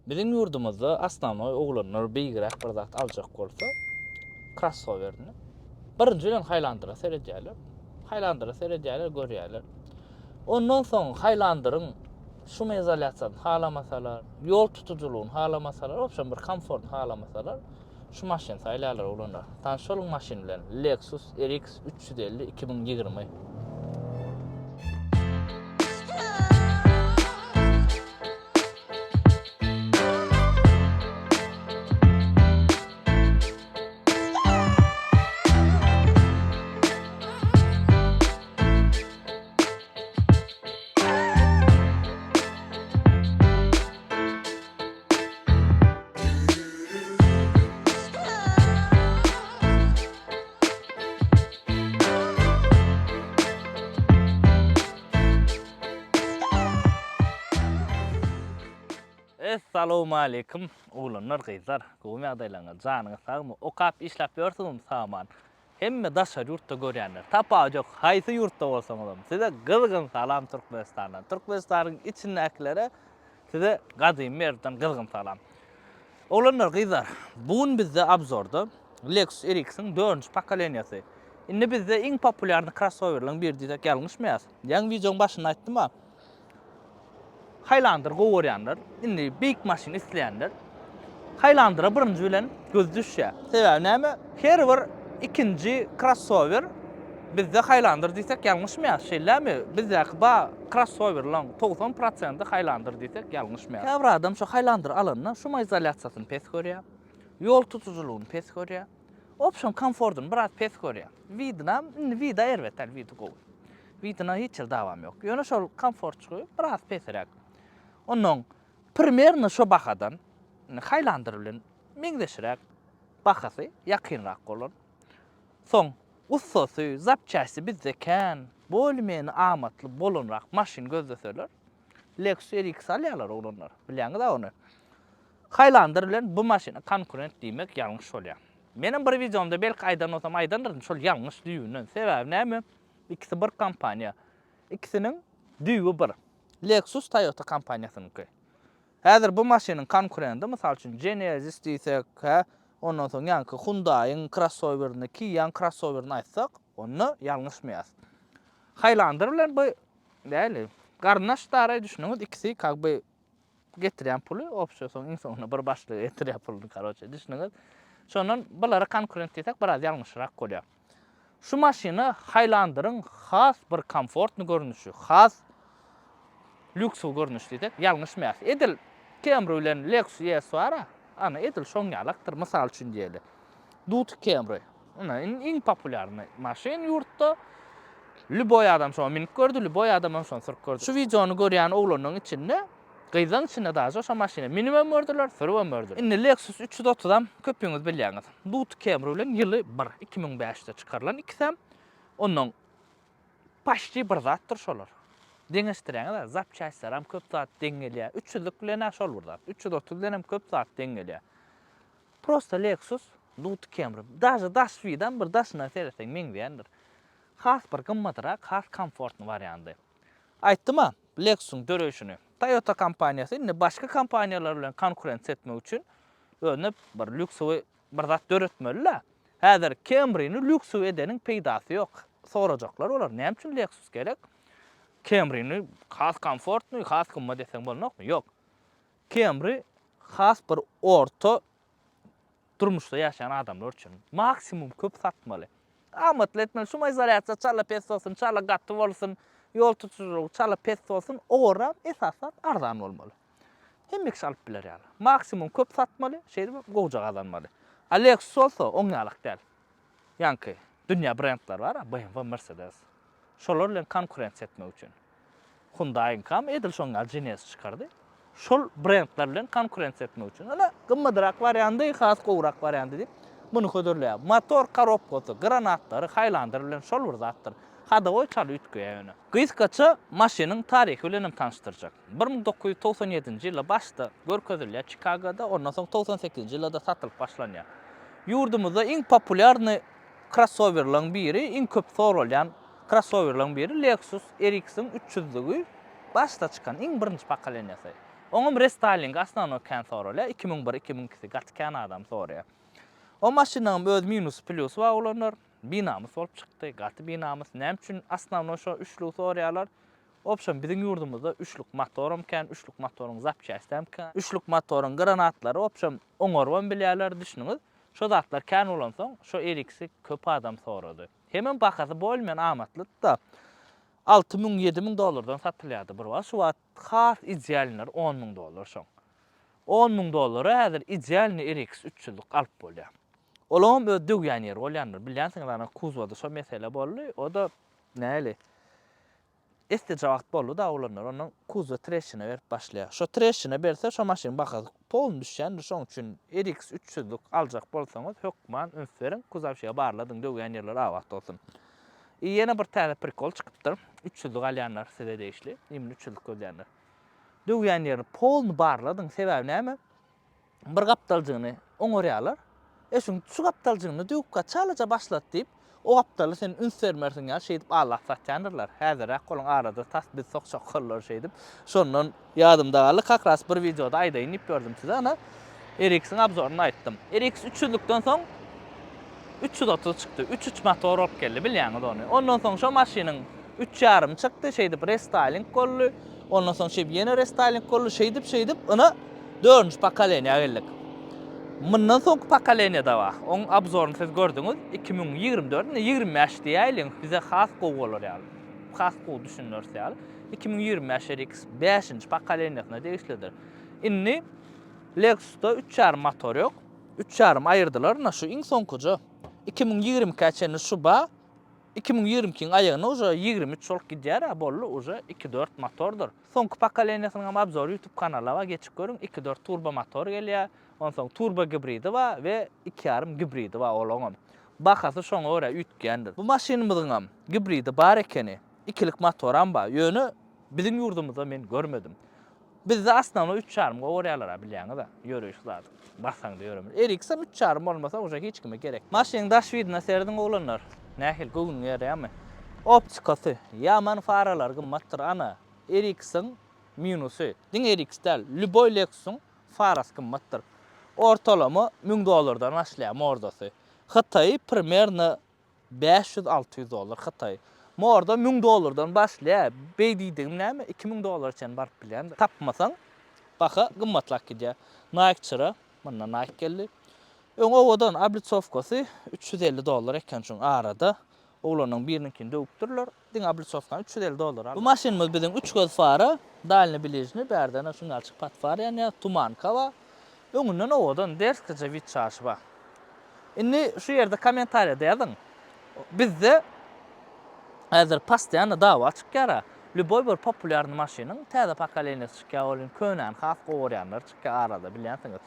Biziň ýurdumyzda osnownoý oglanlar beýigräk bir zat aljak bolsa, krossowerini birinji bilen Highlandera seredýärler. Highlandera seredýärler, görýärler. Ondan soň Highlanderiň şumoizolýasiýasyny halamasalar, ýol tutujylygyny halamasalar, wobşem bir komfortyny halamasalar, şu maşyny saýlarlar oglanlar. Tanyşalyň maşyn bilen. Lexus RX 350 2020. Essalowmaleýkim oglanlar gyzlar gowumy ýagdaýlaryňyz janyňyz sagmy okap işläp ýörsüňizmi saman hemme daşary ýurtda görýänler tapawut ýok haýsy ýurtda bolsaňyzam size gyzgyn salam Türkmenistandan Türkmenistanyň içindäkilere Size gadymy Merwden gyzgyn salam. Oglanlar, gyzlar, bu gün bizde obzorda Lexus RX-iň dördünji pokoleniýasy. Indi bizde iň populýarny krossowerleriň biri diýsek ýalňyşmaýas. Ýaňy wideoň başynda aýtdym-a. Highlander gowy görýänler, indi beýik maşyn isleýänler Highlandera birinji bilen gözi düşýär. Sebäbi näme? Her bir ikinji krossower bizde Highlander diýsek ýalňyşmaýas, şeýlemi? Bizdäki ba krossowerlaň 90 prosenti Highlander diýsek ýalňyşmaýas. Käbir adam şu Highlander alanda şumoizolýasiýasyny pes görýär, ýol tutujylygyny pes görýär, opşam komfortyny biraz pes görýär. Widinam, indi wida erbet däl, widi gowy. Widine hiç hili dawam ýok. Ýöne şol komfortçygy biraz pesräk. Onnoň primerno şo bahadan, indi Highlander bilen meňzeşräk bahasy ýakynrak bolan. Soň ussasy, zapçasty bizde kän, bolmeni amatly bolanrak maşyn gözleseler, Lexus RX alýarlar oglanlar. Bilýäňiz-ä ony. Highlander bilen bu maşyna konkurent diýmek ýalňyş bolýar. Menem bir wideomda belki aýdan bolsam aýdandyryn, şol ýalňyş düýbünden. Sebäbi näme? Ikisi bir kompaniýa. Ikisiniň düýbi bir. Lexus Toyota kompaniýasynyňky. Häzir bu maşynyň konkurendi, mysal üçin, Genesis diýsek, hä, ondan soň ýaňky Hyundai-yň krossowerini, Kia-nyň krossowerini aýtsak, onda ýalňyşmaýas. Highlander bilen bu däli, garyndaş daraý düşüniňiz, ikisi kak by getirýän puly obşe soň iň soňunda bir başlyga getirýär puluny karoçe düşüniňiz. Şondan bulara konkurent diýsek biraz ýalňyşrak bolýar. Şu maşyna Highlanderiň has bir komfortny görnüşi, has lýuksowy görnüşi diýsek ýalňyşmaýarys. Edil Camry bilen Lexus ES bar-a, ana edil şoň ýalakdyr, mysal üçin diýeli. Duty Camry. Ine iň populýarnyý maşyn ýurtda. Lýuboý adam şoňa münüp gördi, lýuboý adam hem şony sürüp gördi. Şu wideony görýän oglanlaryň içinde, gyzlaryň içinde daže şo maşyna münübem gördüler, sürübem gördüler. Indi Lexus 330-am köpüňiz bilýäňiz. Duty Camry bilen ýyly bir, 2005-de çykarylan ikisem. Onnoň paçti bir zatdyr şolar. Deňeşdirýäňiz-ä, zapçastlaram köp zat deň gelýär. 300-lük bilen-ä şol bir zat. 330 bilenem köp zat deň gelýär. Prosta Lexus Duty Camry. Daže daş widam bir daşyndan seretseň meňzeýändir. Has bir gymmadyrak, has komfortny wariandy. Aýtdym-a, Lexus-yň döreýşini. Toyota kompaniýasy indi başga kompaniýalar bilen konkurensiýa etmek üçin özüne bir lýuksowy bir zat döretmeli-dä. Häzir Camry-ni lýuksowy edeniň peýdasy ýok. Sorajaklar bolar, näme üçin Lexus gerek? Camry-ni has komfortnyý, has gymmat etseň bolnokmy? Ýok. Camry has bir orta durmuşda ýaşaýan adamlar üçin. Maksimum köp satmaly. Amatly etmeli. Şumoizolýasiýa çala pes bolsun, çala gaty bolsun, ýol tutujylygy çala pes bolsun, owaram esasy zat arzan bolmaly. Hemme kişi alyp biler ýaly. Maksimum köp satmaly, şeýdip gowja gazanmaly. A Lexus bolsa oň ýalak däl. Ýaňky dünýä brendleri bar-a, BMW, Mercedes. Şolar bilen konkurensiýa etmek üçin. Hyundai-yňkam edil şoň ýaly Genesis çykardy. Şol brendler bilen konkurensiýa etmek üçin. Ine, gymmadrak wariandy, has gowurak wariandy diýip, muny hödürleýär. Motor korobkasy, granatlary Highlander bilen şol bir zatdyr. Hadowoý çaly üýtgeýär ýöne. Gysgaça maşynyň taryhy bilen hem tanyşdyrjak. 1997-nji ýylda başda görkezilýär Çikagoda, ondan soň 98-nji ýylda-da satylyp başlanýar. Ýurdumyzda iň populýarnyý krossowerleriň biri, iň köp soralýan krossowerleriň biri Lexus RX-iň 300-ligi başda çykan iň birinji pokoleniýasy. Oňam restaýlingi osnownoý kän soralýar. 2001, 2002-si gaty kän adam soraýar. O maşynyňam öz minusy plýusy bar oglanlar. Binamys bolup çykdy. Gaty binamys. Näme üçin osnownoý şo üçlügi soraýarlar? Obşem biziň ýurdumyzda üçlük motoram kän, üçlük motoryň zapçastam kän. Üçlük motoryň granatlary obşem oňarybam bilýärler, düşüniňiz. Şo zatlar kän bolansoň şo RX-i köp adam sorady. Hemem bahasy bolmen amatlydy-da. 6000, 7000 dollardan satylýardy bir wagt. Şu wagt has idealnylar 10000 dollar şoň. 10000 dollara häzir idealnyý RX 300-lük alyp bolýar. Olaňam öz döwýän ýeri bolýandyr. Bilýänsiňiz ana kuzowda şo mesele boldy. O-da näli? Esseje wagt boldy-da oglanlar ondan kuzow treşşine berip başlaýar. Şo treşşine berse şo maşynyň bahasy polny düşýändir. Şoň üçin RX 300-lük aljak bolsaňyz hökman üns beriň. Kuzowşiga barladyň döwýän ýerleri abat bolsun. I ýene bir täze prikol çykypdyr. 300-lük alýanlar size degişli. Imini 300-lük gözleýänler. Döwýän ýerini polny barladyň. Sebäbi näme? Bir gapdaljygyny oňarýarlar. E şuň şu gapdaljygyny döwüp gaç çalaja başlat diýip, o gapdaly sen üns bermersiň ýaly şeýdip aldap satýandyrlar. Häzirräk olaň arada tas biz sokjak boldular şeýdip. Şondan ýadymda galdy. Kak ras bir wideoda aýdaýyn diýip ýördüm size. Ana RX-iň obzoryny aýtdym. RX 300-lükden soň 330 çykdy. Üç üç motor bolup geldi, bilýäňiz ony. Ondan soň şo maşynyň üç ýarymy çykdy, şeýdip restaýling boldy. Ondan soň şeýdip ýene restaýling boldy. Şeýdip şeýdip ina dördünji pokoleniýa geldik. Mundan soňky pokoleniýa-da bar. Oň obzoryny siz gördüňiz. 2024, indi 25 diýäýeliň, bize has gowy bolar ýaly. Has gowy düşüneris ýaly. 2025 RX bäşinji pokoleniýasyna degişlidir. Indi Lexus-da üç ýarym motor ýok. Üç ýarym aýyrdylar ina şu iň soňkuja. 2022-ä çenli şu ba. 2022-iň aýagyna uje 23 bolup gidýär-ä boldy uje iki dört motordyr. Soňky pokoleniýasynyň hem obzory YouTube kanalda bar geçip görüň iki dört turbo motor gelýär. Onsoň turbo gibridi bar we iki ýarym gibridi bar olaňam. Bahasy şoňa görä üýtgändir. Bu maşynymyzyňam gibridi bar ekeni. Ikilik motoram bar. Ýöne biziň ýurdumyzda men görmedim. Bizde asnawnoý üç ýarym gowurýarlar-a bilýäňiz-a, ýöreýiş zat. Basaňda ýöremeli. Eriksem üç ýarym bolmasa uje hiç kime gerek däl. Maşynyň daş widine serediň oglanlar. Nähili göwnüňe ýaraýarmy? Optikasy, ýaman faralary gymmatdyr ana, Eriksiň minusy. Diňe Eriks däl, lýuboý Lexusyň farasy gymmatdyr. Ortalama 1000 dollardan başlaýar mordasy. Hytaýy primerno 500-600 dollar Hytaý. Morda 1000 dollardan başlaýar. Beý diýdigim näme? 2000 dollara çenli baryp bilýändir. Tapmasaň, baha gymmatlap gidýär. Nike çyra, munda Nike geldi. Öň owadan oblitsowkasy 350 dollar eken şuň arada. Oglanyň biriniňkini döwüpdirler. Diňe oblitsowkany 350 dollar aldy. Bu maşynymyz biziň üç göz fara, dalny bližny, bärden şuň ýaly çyk pat far ýanýar, tumanka bar. Öňünden owadan derskije wid çaşy bar. Indi şu ýerde kommentariýada ýazyň. Bizde häzir postoýanno dawa çykýar-a. Lýuboý bir populýarnyý maşynyň täze pokoleniýasy çykýar, ol indi könäni has gowy görýänler çykýar arada bilýänsiňiz.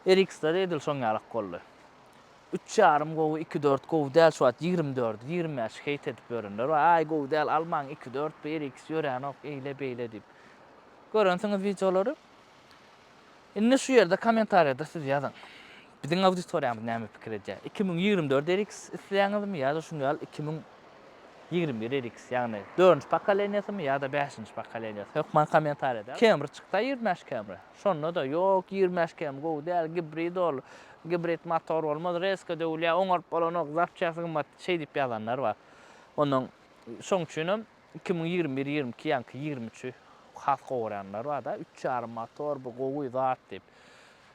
RX-de-de edil şoň ýalak boldy. Üç ýarym gowy, iki dört gowy däl şu wagt 24, 25 heýt edip ýörenler bar. Aý gowy däl almaň iki dört bu RX ýöränok eýle beýle diýip. Görensiňiz wideolary. Indi şu ýerde kommentariýada siz ýazyň. Biziň auditoriýamyz näme pikir edýär? 2024 RX isleýäňizmi ýa-da şuň ýaly 2021 RX, ýagny dördünji pokoleniýasymy ýa-da bäşinji pokoleniýasy? Hökman kommentariýada. Camry çyksa 25 Camry. Şonda-da ýok 25 Camry gowy däl, gibrid ol. Gibrid motor bolmaz, rezka döwülýär, oňaryp bolanok, zapçasy gymmat şeý diýip ýazanlar bar. Ondan şoň üçinem 2021, 22 ýaňky 23-i has gowurýanlar bar-da, üç ýarym motor bu gowy zat diýip.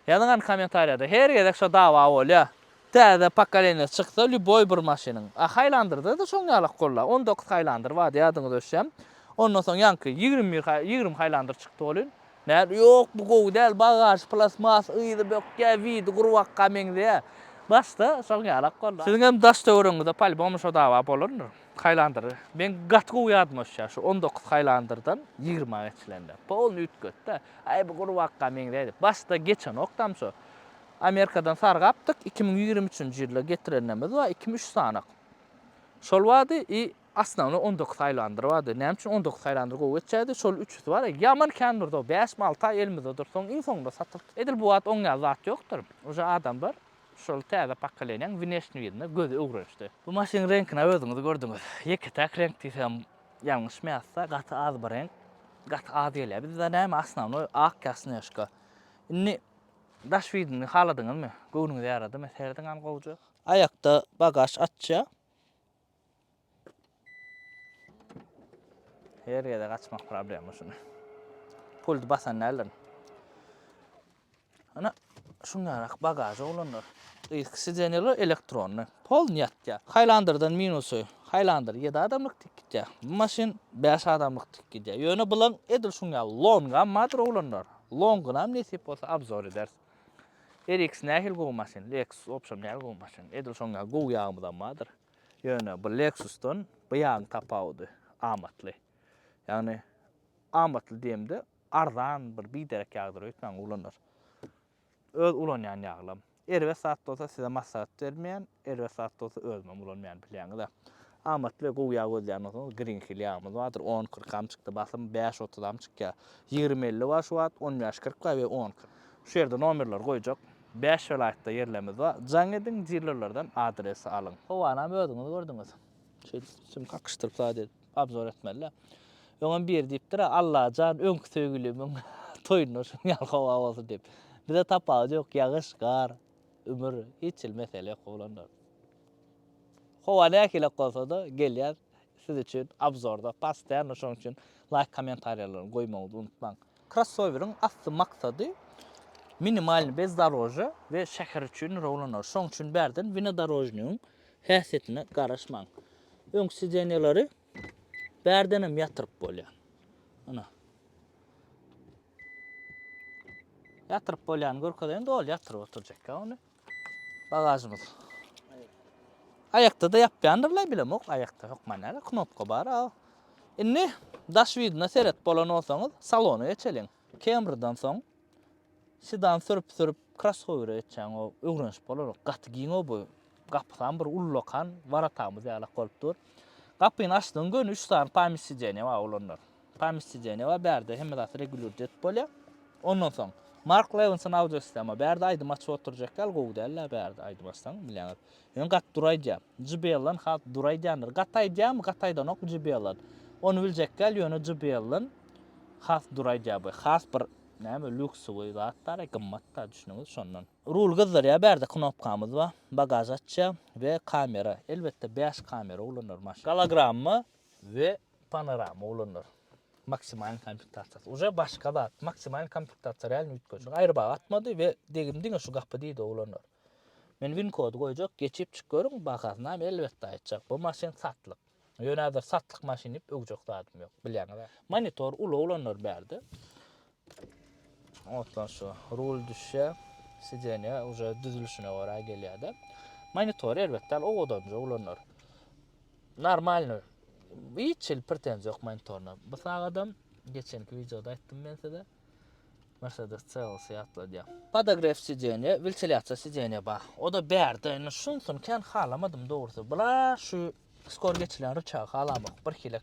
Ýazyň hany kommentariýada, her gezek şo dawa bolýar. Täze pokoleniýa çyksa lýuboý bir maşynyň. A Highlander-da-da şoň ýalak boldy. 19 Highlander bardy ýadyňyza düşýämi? Ondan soň ýaňky 21 20 Highlander çykdy welin, näl ýok bu gowy däl, bagaž plastmas, yzy bökýär, widi gurbakga meňzeýär. Başda şoň ýalak boldy. Siziň hem daş-töweregiňizde polýubomu şo dawa bolandyr. Highlander meň gaty gowy ýadyma düşýär şu 19 Highlanderdan 20-a geçilende. Polny üýtgetdi. Aý bu gurbakga meňzeýär diýip. Başda geçenokdam şo. Amerikadan sargapdyk 2023-nji ýylda getirenimiz bar 2-3 sanak. Şol bardy i osnownoý 19 Highlander bardy. Näme üçin 19 Highlander gowy geçýärdi? Şol üçüsi bar ýaman kän durdy. 5-6 aý elimizde durdy. Soň iň soňunda satyldy. Edil bu wagt oň ýaly zat ýokdur. Uje adamlar Şol täze pokoleniýaň wneşniý widine gözi öwrenişdi. Bu maşynyň reňkini özüňiz gördüňiz. Ýeke-täk reňk diýsem ýalňyşmaýasda, gaty az bir reňk. Gaty az gelýär. Bizde näme osnownoý ak ýa snežka. Indi daş widini haladyňyzmy? Göwnüňize ýaradymy? Serediň hany gowja. Aýakda bagaž açýar. Her gezek açmak problema şuny. Pulty basan däldirin. Ana, şuňňarak bagaž oglanlar. Yzky sidenýeler elektronny. Polny ýatýar. Highlanderden minusy. Highlander 7 adamlyk tik gidýär. Bu maşyn 5 adamlyk tik gidýär. Ýöne bulaň edil şuň ýaly longam bardyr oglanlar. Longynam nesip bolsa obzor ederis. RX nähili gowy maşyn, Lexus obşem nähili gowy maşyn. Edil şoň ýaly gowy ýagymyzam bardyr. Ýöne bu Lexusdan bu ýagyň tapawudy amatly. Ýagny amatly diýemde arzan bir biderek ýagdyr öýtmäň oglanlar. Öz ulanýan ýaglam. Erbet zat bolsa size maslahat bermeýän, erbet zat bolsa özümem ulanmaýan bilýäňiz-ä. Amatly we gowy ýag gözleýän bolsaňyz Green Hill ýagymyz bardyr. On kyrkam çykdy basym, bäş otuzam çykýar. 20 50 bar şu wagt, 15 40 bar we 10 40. Şu ýerde nomerleri goýjak. Bäş welaýatda ýerlerimiz bar. Jaň ediň, dilerlerden adresi alyň. Howanam özüňiz gördüňiz. Şeýdip şuny kakyşdyryp zat edip obzor etmeli-dä. Öňem biri diýipdir-ä, Allajan öňki söýgülimiň toýunda şunuň ýaly howa bolsun diýip. Bize tapawudy ýok, ýagyş, gar, ümür, hiç hili mesele ýok oglanlar. Howa nähilek bolsa-da gelýäs siz üçin obzorda postoýanno şonuň üçin laýk kommentariýalaryny goýmagyňyzy unutmaň. Krossoweriň asly maksady minimalny bezdorožýe we şäher üçin rowlanar. Şoň üçin bärden winodorožnyň häsiýetine garaşmaň. Öňki sidenýalary bärdenem ýatyryp bolýar. Ana. Ýatyryp bolýany görkezeýin, doly ýatyryp oturjak ony. Bagažymyz. Aýakda-da ýapýandyrlar, bilemok, aýakda hökman näle knopka bar. A. Indi daş widine seret bolan bolsaňyz, salona geçeliň. Camrydan soň sedan sürüp-sürüp krossowere geçýäň, o öwrenişip bolar. Gaty giň o bu. Gapysam bir ullakan waratamyz ýalak bolup dur. Gapyny açdyň göni 3 sany pamyş sidenýe bar olanlar. Pamyş sidenýe bar, bärde hemme zat regulirde edip bolýar. Ondan soň Mark Levinson audio sistema. Bärde aýdym açyp oturjak ýaly gowy däl-ä bärde aýdym açsaň, bilýäňiz. Ýöne gaty dur aýdýar. JBL-den has dur aýdýandyr. Gaty aýdýarmy, gaty aýdanokmy JBL-den? Ony biljek däl, ýöne JBL-den has dur aýdýar bu. Has bir näme lýuksowy zat bar, gymmat da düşüniňiz şondan. Rul gyzdyrýar, bärde knopkamyz bar. Bagaž açýar we kamera. Elbetde 5 kamera ulanyr maşyn. Gologramma we panorama ulanyr. Maksimal komplektasiýasy. Uje başga zat. Maksimal komplektasiýa realny üýtgeşik. Aýrybag atmady we degim diňe şu gapy diýdi oglanlar. Men win kody goýjak, geçip çyk görüň, bahasyny hem elbetde aýtjak. Bu maşyn satlyk. Ýöne häzir satlyk maşyn diýip öwjek zadym ýok, bilýäňiz. Monitor uly oglanlar bärde. Otlan şu rul düşýär, sidenýa uje düzülişine görä gelýär-de. Monitor elbetde owadanja oglanlar. Normalny. Hiç hili pretenziýa ýok monitoryna. Bu sagadam geçenki wideoda aýtdym men size. Mercedes CLS ýatladýar. Podogrew sidenýa, wentilýasiýa sidenýa bar. O-da bärde. Indi şunusyny kän halamadym dogrusy. Bular şu skor geçilýän ryçagy halamok. Bir hili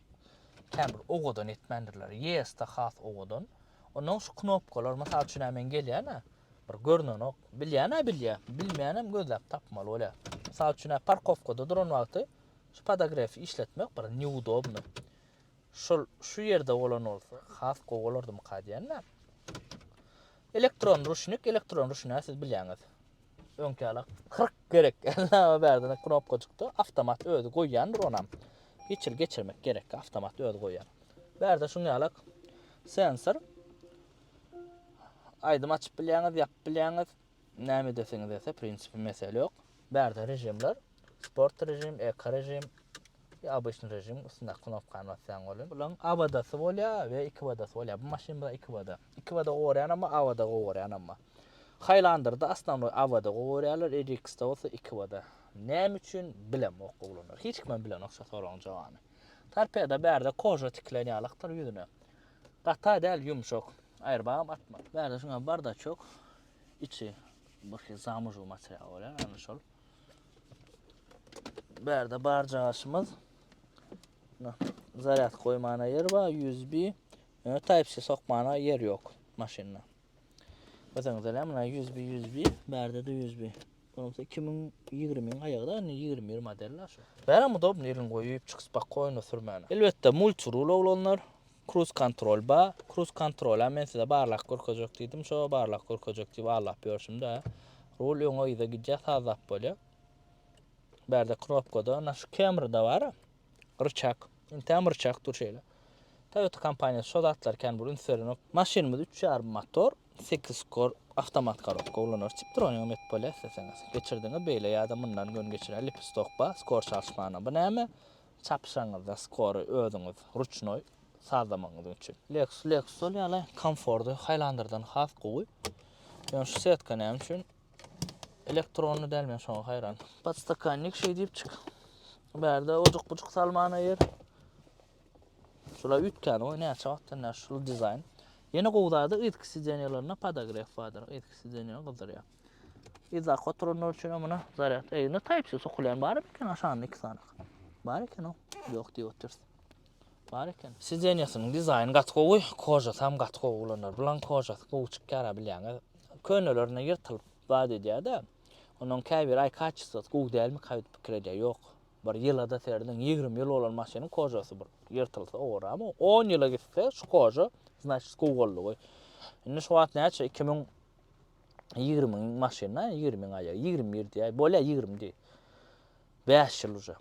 kän bir owadan etmändirler. YS-da has owadan. Ondan şu knopkalar mysal üçin men gelýän-ä. Bir görnenok. Bilýän-ä bilýär. Bilmeýänem gözläp tapmaly bolýar. Mysal üçin parkowkada duran wagty şu podogrefi işletmek bir neudobno. Şol şu ýerde bolan bolsa has gowy bolardymyka diýen-de. Elektron ruşnik, elektron ruşnä siz bilýäňiz. Öňki ýaly 40 gerek. Näme bärde knopka çykdy. Awtomat özi goýýandyr onam. Hiç ýyl geçirmek gerek, awtomat özi goýýar. Bärde şuň ýaly sensor. Aýdym açyp bilýäňiz, ýapyp bilýäňiz. Näme edesiňiz gelse, prinsipi mesele ýok. Bärde režimler, sport režim, eko režim, i obyçny režim üstündäki knopkany basýaň bolýar. Bulaň ABD-sy bolýar we 2 WD-sy bolýar. Bu maşyn bilen 2 WD. 2 WD gowarýan amma, ABD gowarýan amma. Highlander'da osnovnoý ABD gowarýarlar, RX-de bolsa 2 WD. Näme üçin bilemok oglanlar. Hiç kimem bilenok şu soragyň jogabyny. Torpeda bärde koža tikilen ýalakdyr ýüzüne. Gata däl ýumşak. Aýrbagam atma. Bärde şuňa bardaçok. Içi bir hili zamužly material bolýar, ana şol. Bärde barjagaşymyz. Zarýad goýmana ýer bar, USB. Ýöne Type-C sokmana ýer ýok maşynda. Gözeňiz elä muna USB, USB, bärde de USB. Bolmasa 2020-iň aýagy-da, indi 21 model-la şu. Bärem udobny elini goýup, çyk spakoýno sürmäne. Elbetde multirul oglanlar. Cruise kontrol ba. Cruise kontrola men size barlap görkezjek diýdim. Şo barlap görkezjek diýip allap ýörşüm-de. Rul öňe yza gidýär, sazlap bolýar. Bärde knopkada, ana şu kamerada bar. Ryçak. Intäm ryçak dur şeýle. Toyota kompaniýasy şo zatlar kän bir üns berenok. Maşynymyz 3,5 motor, 8 skor avtomat korobka ulanar. Tiptronium et bolýar isleseňiz. Geçirdiňiz beýle ýa-da mundan gön geçirýär. Lipistok bar, skor çalyşmana. Bu näme? Çapyşaňyzda skory özüňiz ruçnoý sazlamagyňyz üçin. Lexus Lexus ol ýaly komforty Highlanderden has gowy. Ýöne şu setka näme üçin elektronly däl men şoňa haýran. Podstakannik şeý diýip çyk. Bärde ojuk-bujuk salmana ýer. Şular üýtgän oý näçe wagtdan bäri şul dizaýn. Ýene gowy zady yzky sidenýalarynda podogref bardyr. Yzky sidenýa gyzdyrýar. Yzdaky oturanlar üçin hem muny zarýad. Eýne Type-C sokulýan bar eken aşagynda iki sany. Bar eken o. Ýok diýip otyrys. Bar eken. Sidenýasynyň dizaýny gaty gowy, kožasy hem gaty gowy oglanlar. Bulaň kožasy gowy çykýar-a bilýäňiz. Könelerine ýyrtylyp zat edýär-de. Onuň käbiri aý kaçestwasy gowy dälmika diýip pikir edýär. Ýok. Bir ýyla-da serediň, 20 ýyl bolan maşynyň kožasy bir ýyrtylsa owaramy? 10 ýyla gitse şu koža, значит gowy boldugy. Indi şu wagt näçe? 2020 maşyna, 20 aýa, 21 diýä, bolýa 20 diý. 5 ýyl uje.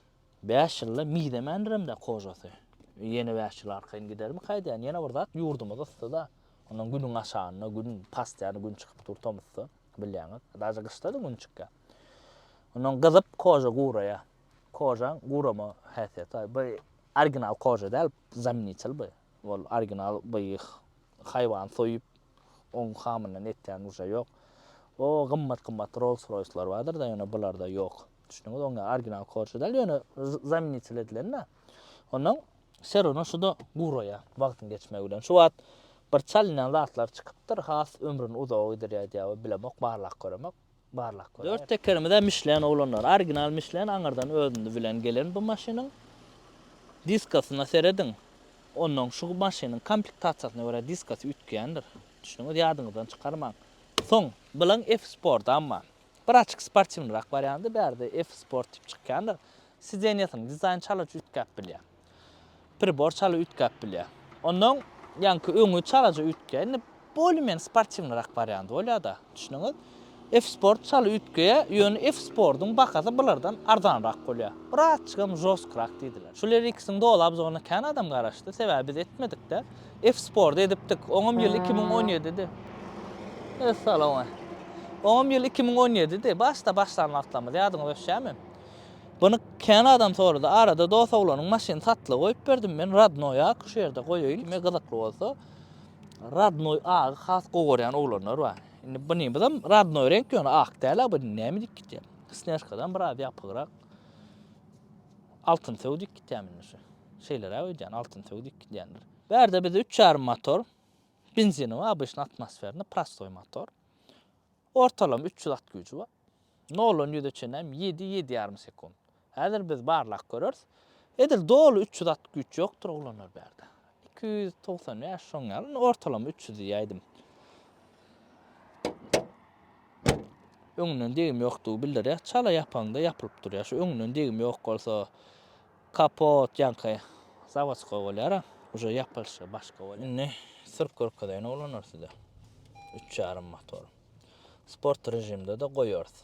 5 ýylda mizemändirem-de kožasy. Ýene 5 ýyl arkaýyn gidermi kaýdýan? Ýene bir zat, ýurdumyz yssy-da. Ondan günüň aşagynda gün pastyýany gün çykyp dur tomusda, bilýäňiz. Daže gyşda-da gün çykýar. Ondan gyzyp koža guraýar. Kožaň gurama häsiýeti. Bu original koža däl, zamenitel bu. Ol original bu haýwan soýup, oň hamyndan etýän uje ýok. O gymmat-gymmat Rolls-Royce'lar bardyr-da, ýöne bularda ýok. Düşündiňiz, oň original koža däl, ýöne zamenitel edilen-de. Ondan serona şu-da guraýar wagtyň geçmegi bilen. Şu wagt bir çalynýan zatlar çykypdyr, has ömrüni uzaga gidirýär diýýär, bilemok, barlap göremok. Barlap görä. Dört tekerimiz-ä Michelin oglanlar. Original Michelin aňyrdan özünde bilen gelen bu maşynyň. Diskasyna serediň. Onnoň şu maşynyň komplektasiýasyna görä diskasy üýtgeýändir. Düşüniňiz ýadyňyzdan çykarmaň. Soň bulaň F Sport amma. Bir açyk sportiwnyrak wariandy bärde F Sport diýip çykýandyr. Sidenýasynyň dizaýny çalaja üýtgäp bilýär. Pribor çala üýtgäp bilýär. Onnoň ýaňky öňi çalaja üýtgäýär. Indi bolýa-men sportiwnyrak wariandy bolýar-da. Düşündiňiz? F-Sport çala üýtgeýär, ýöne F-Sportyň bahasy bulardan arzanrak bolýar. Birazjygam žostkyrak diýdiler. Şu RX-iň doly obzoryna kän adam garaşdy, sebäbi biz etmedik-de. F-Sporty edipdik. Oňam ýyly 2017-di. Essalawmaleýkum. Oňam ýyly 2017-di. Başda başlan wagtlarymyz ýadyňyza düşýärmi? Buny kän adam sorady. Arada dos oglanyň maşyny satlyga goýup berdim. Men radnoý ak şu ýerde goýaýyn. Kime gyzykly bolsa, radnoý agy has gowy görýän oglanlar bar. Indi bunymyzam radnoý reňk ýöne ak däl-a bu näme diýip gitýär. Snežkadan biraz ýapygrak. Altyn söw diýip gitýär indi şu. Şeýleräk öýdýän altyn söw diýip gidýändir. Bärde bizde 3,5 motor. Benzinowy obyçny atmosferny prostoý motor. Ortalama 300 at güýji bar. Noldan ýüze çenlem ýedi, ýedi ýarym sekunt. Häzir biz barlap göreris. Edil doly 300 at güýç ýokdur oglanlar bärde. 295 şoň ýaly, indi ortalama 300 diýäýdim. Öňünden degim ýokdugy bildirýär. Çala ýapaňda ýapylyp durýar. Şu öňünden degim ýok bolsa kapot ýaňky zawodskoý bolýar-a. Uje ýapylyşy başga bolýar. Indi sürüp görkezeýin oglanlar size. Üç ýarym motor. Sport režimde-de goýarys.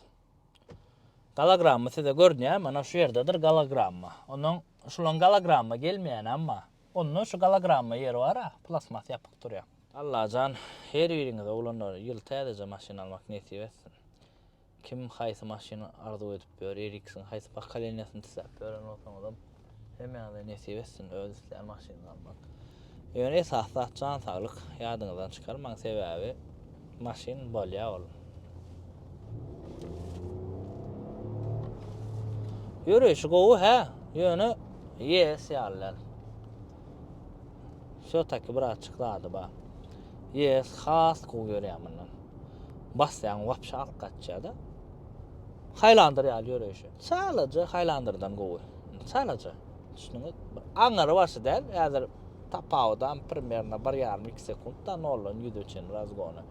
Gologramma size görünýär, mana şu ýerdedir gologramma. Ondan şulaň gologramma gelmeýän amma. Onda şu gologramma ýeri bar-a, plastmas ýapyk durýar. Allajan her biriňize oglanlar ýyl täzeje maşyn almak nesip etsin. Kim haýsy maşyn arzuw edip ýör, RX-iň haýsy pokoleniýasyny isläp ýören bolsaňyzam Hemmäňize nesip etsin öz islän maşynyňyzy almak. Ýöne esasy zat jan saglyk ýadyňyzdan çykarmaň sebäbi maşyn bolýa ol. Ýöreýşi gowy hä, ýöne YS ýaly däl. Wsýo-taki birazçyk zady bar. YS has gowy ýöreýär mundan. Basýaň wapşe alyp gaçýar-da. Highlander ýaly ýöreýşi. Çalaja Highlanderden gowy. Çalaja. Düşündiňiz? Bir aňyry başy däl. Häzir tapawudam primerno bir ýarym iki sekuntda noldan ýüze çenli razgony.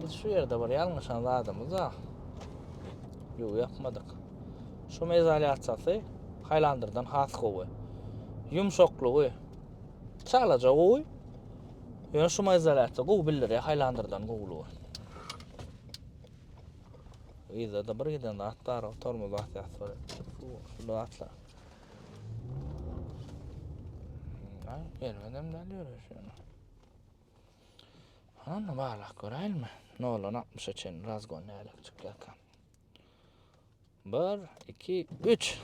Biz şu ýerde bir ýalňyşan zadymyz bar. Ýuw ýapmadyk. Şum izolýasiýasy Highlanderden has gowy. Ýumşaklygy çalaja gowy. Ýöne şum izolýasiýa gowy bildirýär Highlanderden gowulygy. Yzda-da bir giden zat bar, tormoz basýas bolýar. Şu zatlar. Erbedem däl ýöreýşi ýöne. Onda barlap göräýelmi? Noldan 60-a çenli razgon nälik çykýarka. 1, 2, 3.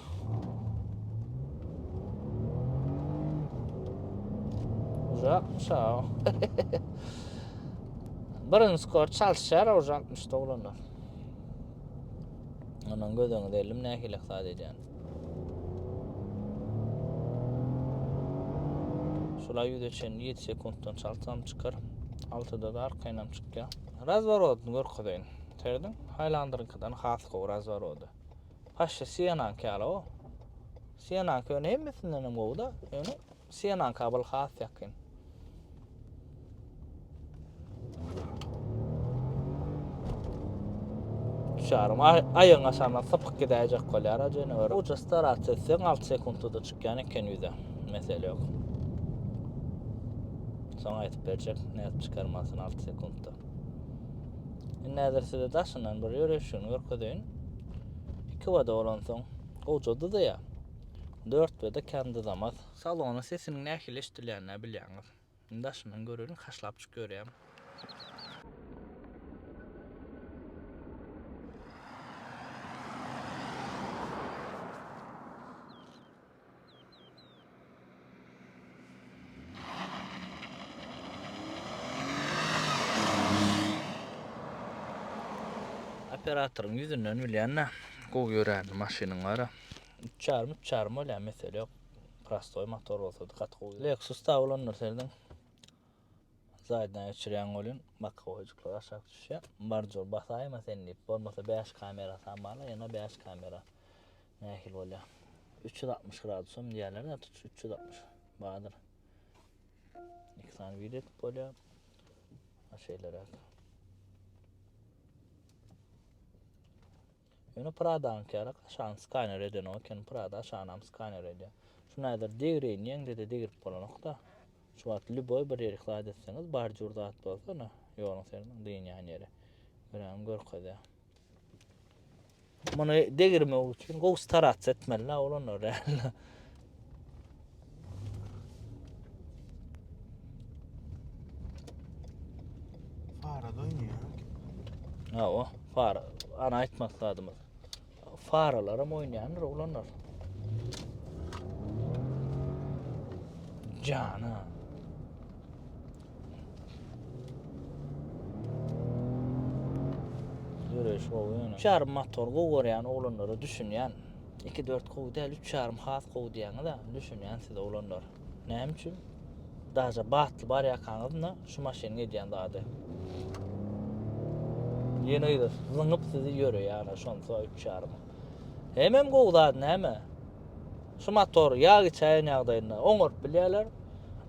Uje 60-a. Birinji skor çalyşýar uje 60-da oglanlar. Ondan göz öňüne elim nähili ykdysady edýän. Şula ýüze çenli 7 sekuntdan çaltsam çykar. 6-da da arkaýynam çykýar. Razworodyny görkezeýin. Serediň, Highlander'yňkydan has gowy razworody. Paşşy Siena'ňky ýaly o. Siena'ňky ýöne hemmesinden hem gowy-da. Ýöne Siena'ňka bul has ýakyn. Düşerim. Aýagyň aşagyndan sypyk gidäýjek bolýar jeneweri. Uja starats etseň 6 sekuntda çykýan eken ýüze. Mesele ýok. Soň aýdyp berjek nädip çykarmasyny 6 sekuntda. Indi häzir size daşyndan bir ýörüşini görkezeýin. 2 wada bolansoň gowja dyzaýar. 4 wada kän dyzamaz. Salonyň sesiniň nähili eşidilýänini bilýäňiz. Indi daşyndan göreliň, haşlapjyk görýän. Operatoryň ýüzünden bilýän-de, gowy ýöränini maşynyň bar-a. Üç ýarym, üç ýarym bolýar, mesele ýok. Prostoý motor bolsady gaty gowy. Lexus da bolandyr serediň. Zaýdan geçirýän welin bokowoýjyklar aşak düşýär. Barjol basaýma sen diýip, bolmasa 5 kamerasam bar, ýene 5 kamera. Nähili bolýar? 360 gradusam diýýärler-de, tutuş 360 bardyr. Iki sany video edip bolýar. Şeýleräk. Ýöne Prada-nyňky ýaly aşagyny skaner edenok eken. Prada aşagynam skaner edýär. Şuny häzir degreýin diýeňde-de degrip bolanok-da. Şu wagt lýuboý bir ýerik zat etseňiz, bordyur zat bolsa, ine, ýoluň seriniň dynýan ýeri. Biräm görkezýär. Muny degirmek üçin gowy starats etmeli-la oglanlar däl. Fara da oýnaýar. Hawa, fara. Ana aýtmak zadymyz. Faralaram oýnaýandyr oglanlar. Jana. Ýöreýiş gowy ýöne. Üç ýarym motor gowy görýän oglanlara düşünýän. Iki dört gowy däl, üç ýarym has gowy diýýäňiz-ä, düşünýän size oglanlar. Näme üçin? Daže batly barýarkaňyz-da şu maşynyň edýän zady. Ýene yza zyňyp sizi ýöreýär ana şonsa üç ýarym. Hemem gowy zat näme? Şu motor ýag içäýen ýagdaýynda oňaryp bilýärler.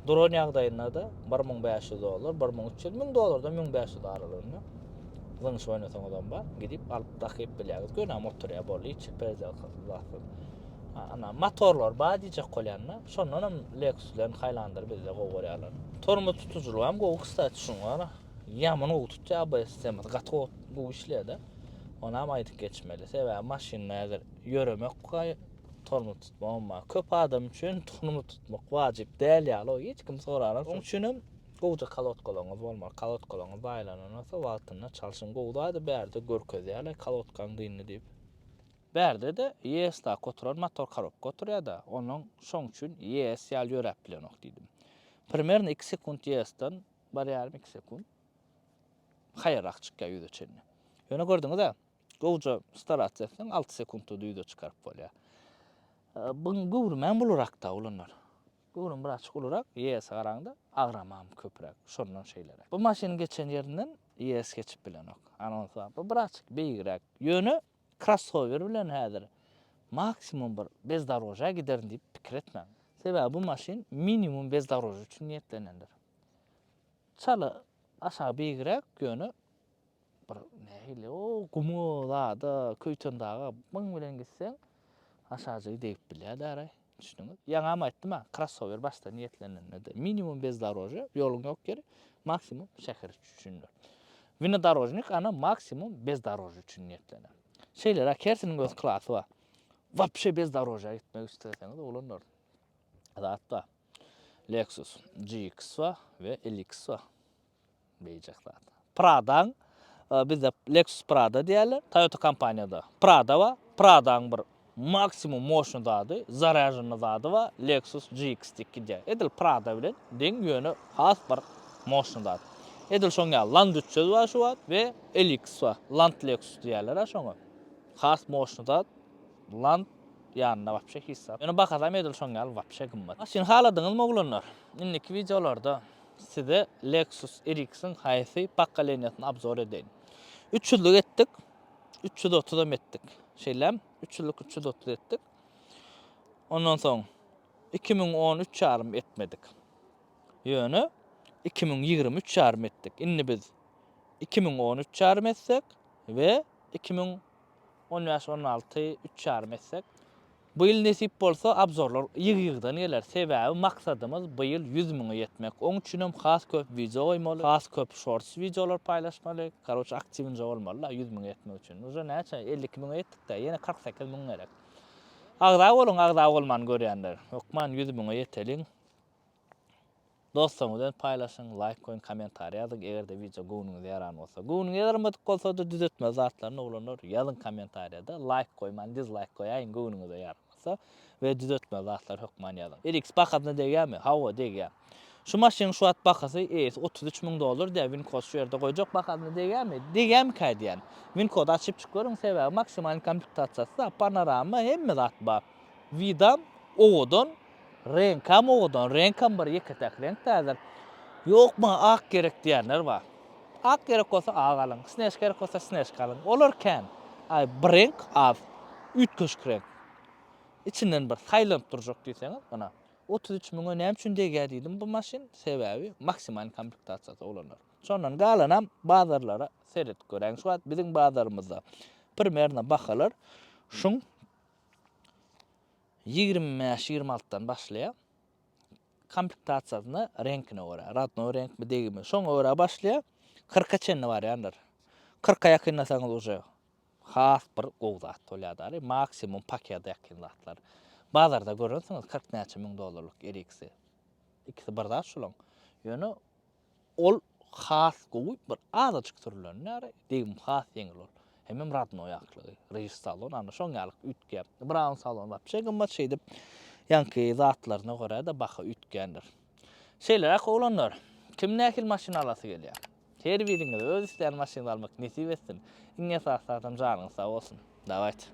Duran ýagdaýynda-da 1500 dollar, 1300, 1000 dollardan 1500 aralygynda zyňyş oýnasaňyzam bar, gidip alyp dakyp bilýäňiz. Gönäm oturýar boldy, hiç perdelkasyz zatsyz. Ana, motorlar bar diýjek bolýanda, şondan hem Lexus bilen Highlander bizde gowy görýärler. Tormoz tutujylygy hem gowy, kstati, şuň bar. Ýaman gowy tutýar ABS sistemasy, gaty gowy, gowy işleýär-de. Ony hem aýdyp geçmeli. Sebäbi maşynda häzir ýöremek tormoz tutmagam bar. Köp adam üçin tormoz tutmak wajyp däl ýaly, hiç kim soranok. Onuň üçin hem gowja kolotkalaryňyz bolmaly. Kolotkalaryňyz baýlanan bolsa wagtynda çalşyň. Gowy zady bärde görkezýärler kolotkaň dyndy diýip. Bärde-de ES-daky oturan motor korobka oturýar-da, onuň şoň üçin ES ýaly ýöräp bilenok diýdim. Primerno 2 sekunt ES-den bir ýarym iki sekunt haýalrak çykýar ýüze çenli. Ýöne gördüňiz-ä, gowja starats etseň 6 sekuntda-da ýüze çykaryp bolýar. Buň göwrümem ulurak-da oglanlar. Göwrüm birazçyk ulurak, ES-e garaňda agramam köpräk, şondan şeýleräk. Bu maşynyň geçen ýerinden ES geçip bilenok. Anonsa bu birazçyk beýigräk. Ýöne krossower bilen häzir maksimum bir bezdoroža giderin diýip pikir etmäň. Sebäbi bu maşyn minimum bezdoroža üçin niýetlenendir. Çala aşagy beýigräk, ýöne bir nähili. Nähili o guma zada, Köýtendaga byň bilen gitseň aşajygy degip bilýär däraý. Düşündiňiz? Ýaňam aýtdym-a, krossower başda niýetlenende-de minimum bezdorožýe, ýoluň ýok ýeri, maksimum şäher içi üçindir. Winodorožnik ana maksimum bezdorožýe üçin niýetlenen. Şeýleräk hersiniň öz klasy bar. Wapşe bezdorožýa gitmek isleseňiz oglanlar zat bar. Lexus GX bar we LX bar. Beýjek zat. Pradaň bizde Lexus Prada diýerler. Toyota kompaniýada Prada bar. Pradaň bir maksimum moşny zady, zarýaženny zady bar. Lexus GX diýip gidýär. Edil Prada bilen deň, ýöne has bir moşny zat. Edil şoň ýaly Land 300 bar şu wagt we LX bar. Land Lexus diýerler-ä şoňa. Has moşny zat. Land ýanynda wapşe hiç zat. Ýöne bahasam edil şoň ýaly wapşe gymmat. Maşyn haladyňyzmy oglanlar? Indiki wideolarda size Lexus RX-iň haýsy pokoleniýasyny obzor edeýin. 300-lük etdik, 330-am etdik. Şeýlem, 300-lük 330 etdik. Ondan soň 2013 ýarym etmedik. Ýöne 2023 ýarym etdik. Indi biz 2013 ýarym etsek we 2015 16 üç ýarym etsek. Bu ýyl nesip bolsa obzorlar ýygy-ýygydan geler. Sebäbi maksadymyz bu ýyl 100 müňe ýetmek. Oň üçinem has köp wideo goýmaly, has köp shorts wideolar paýlaşmaly. Karoç aktiwnje bolmaly-da 100 müňe ýetmek üçin. Uje näçe 52 müňe ýetdik-dä, ýene 48 müň gerek. Agza boluň agza bolman görýänler. Hökman 100 müňe ýeteliň. Dostlaryňyz bilen paýlaşyň, laýk goýuň, kommentariý ýazyň eger-de wideo göwnüňize ýaran bolsa. Göwnüňe ýaramadyk bolsa-da düzetmeli zatlaryny oglanlar ýazyň kommentariýada, laýk goýman dizlaýk goýaýyň göwnüňize ýaramasa we düzetmeli zatlary hökman ýazyň. RX bahasyna degýärmi? Hawa degýär. Şu maşynyň şu wagt bahasy eýesi 33 müň dollar diýýär, win kod şu ýerde goýjak bahasyna degýärmi? Degýärmikä diýýän. Win kody açyp çyk görüň sebäbi maksimalny komplektasiýasy panorama hemme zat bar. Widam owadan Reňkam owadan, reňkam bir ýeke-täk reňk däldir. Ýok, maňa ak gerek diýenler bar. Ak gerek bolsa ak alyň, snežka gerek bolsa snežka alyň. Olar kän. Aý, bir reňk az. Üýtgeşik reňk. Içinden bir saýlanyp durjak diýseňiz, ynha. 33 müňe näme üçin degýär diýdim bu maşyn? Sebäbi maksimal komplektasiýasy oglanlar. Şondan galanam bazarlara seredip göräýiň. Şu wagt biziň bazarymyzda primerno bahalar şuň 25, 26-dan başlaýar. Komplektasiýasyna reňkine görä, rodnoý reňkmi, degimi, şoňa görä başlaýar. 40-a çenli barýandyr. 40-a ýakynlasaňyz uje has bir gowy zat bolýar dary, maksimum pakete ýakyn zatlar. Bazarda görensiňiz 40 näçe müň dollarlyk RX-i. Ikisi bir zat şulaň. Ýöne Ol has gowy bir azajyk sürülen ýary, degim has ýeňil ol. Hemem radnoý aklygy, ryž salon, ana şoň ýalyk üýtgäp. Brown salon wapşe gymmat şeýdip, ýaňky zatlaryna görä-de baha üýtgändir. Şeýleräk oglanlar, kim nähili maşyn alasy gelýär? Her biriňize öz isleýän maşynyňyzy almak nesip etsin. Iň esasy zadam janyňyz sag bolsun. Dawayt.